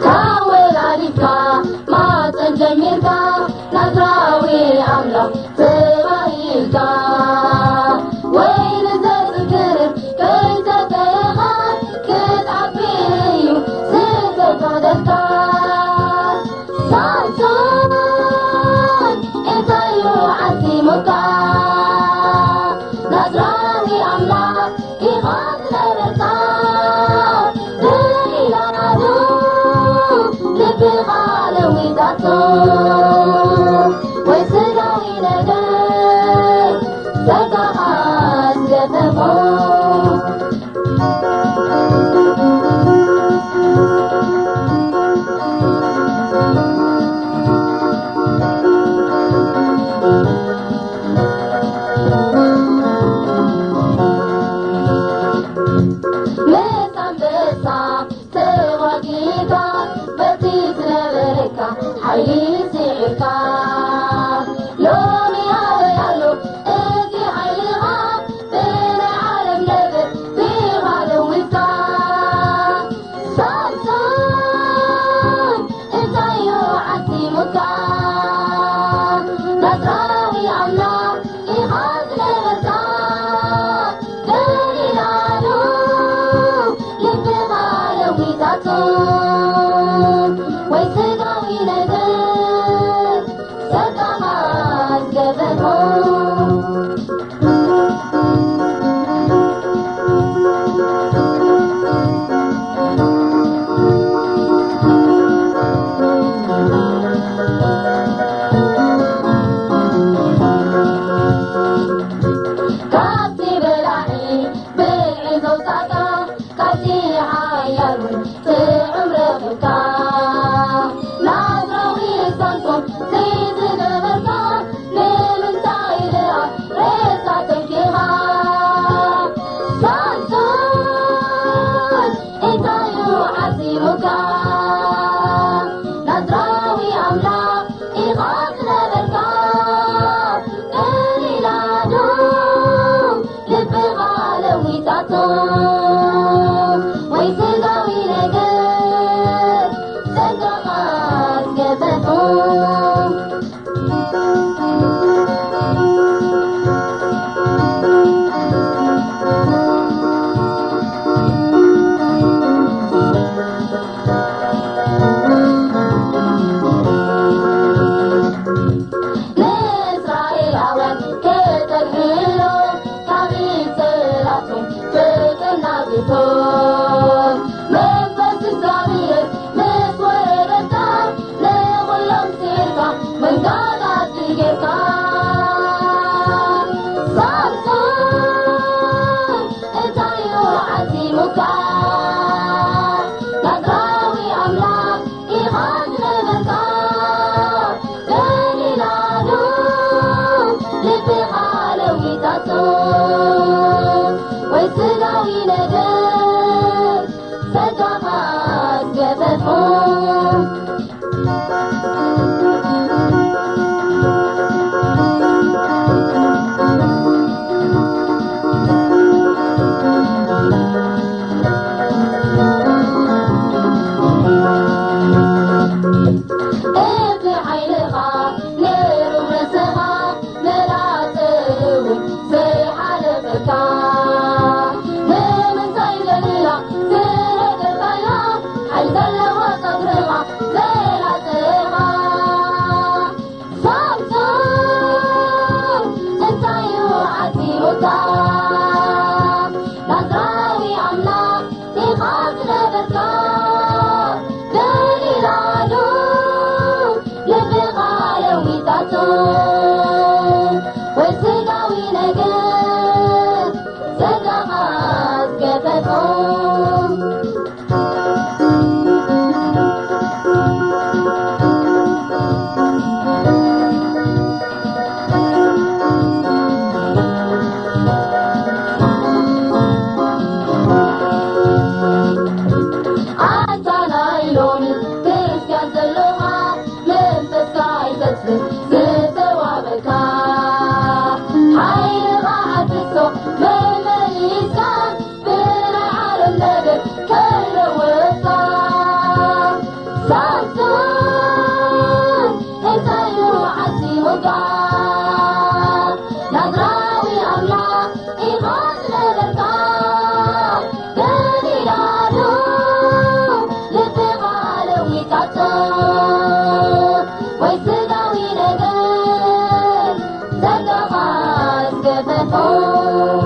ካብ ወላዲትካ ማፀን ጀሚርካ ናዝራዊ ኣምላኽ ተባሂልካ ወይ ንዘዝክር ከይተፈለኻ ክትዓቢ እዩ ዝተፈቐደልካ። ሳምሶን እንታይ እዩ ዓሲሙካ? ናዝራዊ ኣምላኽ ኢኻ ዝነበርካ። ደሊላ ዶ ልብኻ ለዊጣቶ? ወይ ስጋዊ ነገር ጸጋኻ ዝገፈፎ? ምስ ኣንበሳ ተዋጊእካ በቲ ዝነበረካ ሓይሊ ስዒርካ። ሎሚ ኣበይ ኣሎ እቲ ሓይልኻ? ብናይ ዓለም ነገር ዲኻ ለዊጥካ? ሳምሶን እንታይ እዩ ዓሲሙካ? ናዝራዊ ኣምላኽ ኢኻ ዝነበርካ። ደሊላ ዶ ልብኻ ለዊጣቶ? ወይ ስጋዊ ነገር ጸጋኻ ዝገፈፎ? ካብቲ በላዒ ብልዒ ዘውጻእካ፣ ካብቲ ሓያል እውን ጥዑም ረኺብካ። ናዝራዊ ሳምሶን ዘይዝገበርካ፣ ንምንታይ ደኣ ሬሳ ተንኪኻ? ሳምሶን እንታይ እዩ ዓሲሙካ? ናዝራዊ ኣምላኽ ኢኻ ዝነበርካ። ደሊላ ዶ ልብኻ ለዊጣቶ? ወይ ስጋዊ ነገር ጸጋኻ ዝገፈፎ? ንእስራኤላውያን ከተድሕኖ ካብ ጽላቶም ተተናጊፎ፣ መንፈስ እግዚኣብሔር ምስ ወረደካ፣ ንኹሎም ስዒርካ መንጋጋ ጌርካ። ሳምሶን እንታይ እዩ ዓሲሙካ? ናዝራዊ ኣምላኽ ኢኻ ዝነበርካ። ደሊላ ዶ ልብኻ ለዊጣቶ? ወይ ስጋዊ ነገር ጸጋኻ ዝገፈፎ? እቲ ሓይልኻ ነይሩ ርእስኻ፣ መላጽ እውን ዘይሓለፈካ። ንምንታይ ደሊላ ዝረገርካያ፣ ሓይሊ ዘለዋ ጸጉርኻ ዘላጸኻ? ሳምሶን እንታይ እዩ ዓሲቡካ? ናዝራዊ ኣምላኽ ኢኻ ዝነበርካ። ደሊላ ዶ ልብኻ ለዊጣቶ? ወይ ስጋዊ ነገር ጸጋኻ ዝገፈፎ? ተፈጥሮ